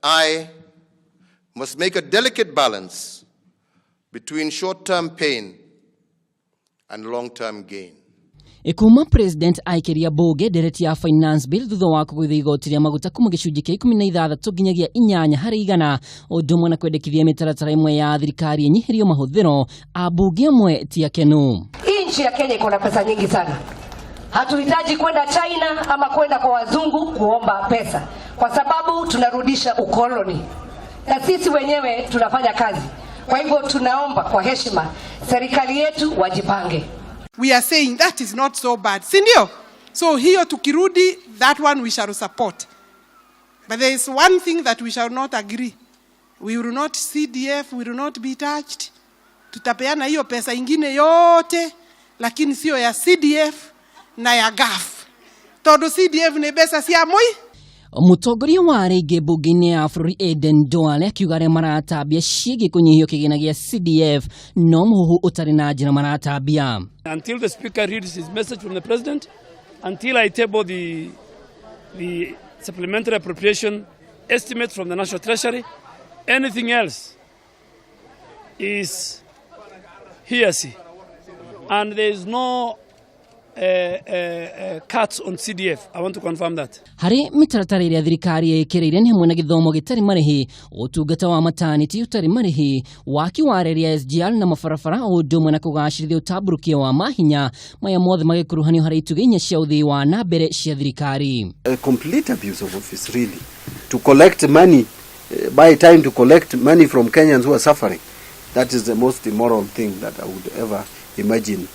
I must make a delicate balance between short-term pain and long-term gain. Kuma President aikĩria mbunge ndereti ya Finance Bill thutha wa kũgũithia igoti rĩa maguta kuma gĩcunjĩ kĩa 16 nginyagia 8%, ũndũ ũmwe na kwendekithia mĩtaratara ĩmwe ya thirikari ĩnyihĩrio mahũthĩro, ambunge amwe ti akenu. Hii nchi ya Kenya iko na pesa nyingi sana. Hatuhitaji kwenda China ama kwenda kwa wazungu kuomba pesa, kwa sababu tunarudisha ukoloni na sisi wenyewe tunafanya kazi. Kwa hivyo tunaomba kwa heshima serikali yetu wajipange. We are saying that is not so bad, si ndio? So hiyo tukirudi, that one we shall support. But there is one thing that we shall not agree. We will not CDF, we will not be touched. Tutapeana hiyo pesa ingine yote, lakini sio ya CDF na ya GAF. Tondu CDF ni mbeca cia moi. Mũtongoria wa rĩngĩ mbunge-inĩ ya bũrũri Aden Duale akiuga arĩa maratambia ciĩgiĩ kũnyihio kĩgĩna gĩa CDF no mũhuhu ũtarĩ na njĩra maratambia. Until the speaker reads his message from the president, until I table the supplementary appropriation estimate from the National Treasury, anything else is hearsay. And there is no cuts on CDF. I want to confirm that. Harĩ mĩtaratara ĩrĩa thirikari ĩkĩrĩire nĩ hamwe na gĩthomo gĩtarĩ marĩhi, ũtungata wa maternity ũtarĩ marĩhi, waki wa reri ya SGR na mabarabara, o ũndũ ũmwe na kũgacĩrithia ũtambũrũkia wa mahinya, maya mothe magĩkuruhanio harĩ itugĩ inya cia ũthii wa na mbere cia thirikari. A complete abuse of office, really, to collect money, buy time to collect money from Kenyans who are suffering. That is the most immoral thing that I would ever imagine.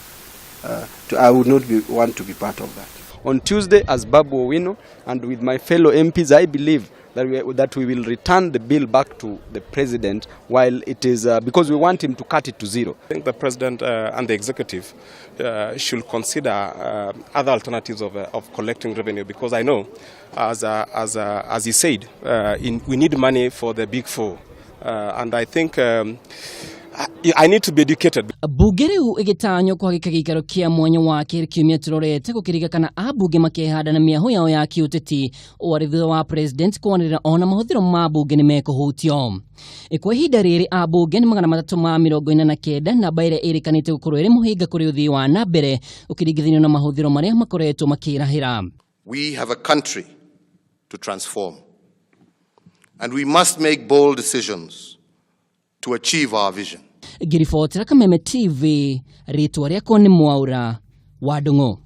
I would not want to be part of that. On Tuesday, as Babu Owino and with my fellow MPs, I believe that we will return the bill back to the president while it is, because we want him to cut it to zero. I think the president and the executive should consider other alternatives of collecting revenue, because I know, as he said, we need money for the big four. And I think I need to be educated. Bunge rĩu ĩgĩtanywo kũhagĩka gĩikaro kĩa mwanya wa kerĩ kiumia tũrorete gũkĩrĩga kana ambunge makehanda na mĩahũ yao ya kĩũteti, ũũ arĩ thutha wa president kwanĩrĩra ona mahũthĩro ma bunge nĩ mekũhutio. Kwa ihinda rĩrĩ ambunge nĩ 349, namba ĩrĩa ĩrĩkanĩte gũkorwo ĩrĩ mũhĩnga kũrĩ ũthii wa na mbere ũkĩringithanio na mahũthĩro marĩa makoretwo makĩrahĩra. We have a country to transform, and we must make bold decisions to achieve our vision. Ngĩribotera Kameme TV, rĩtwa rĩakwa nĩ Mwaura wa Ndung'u.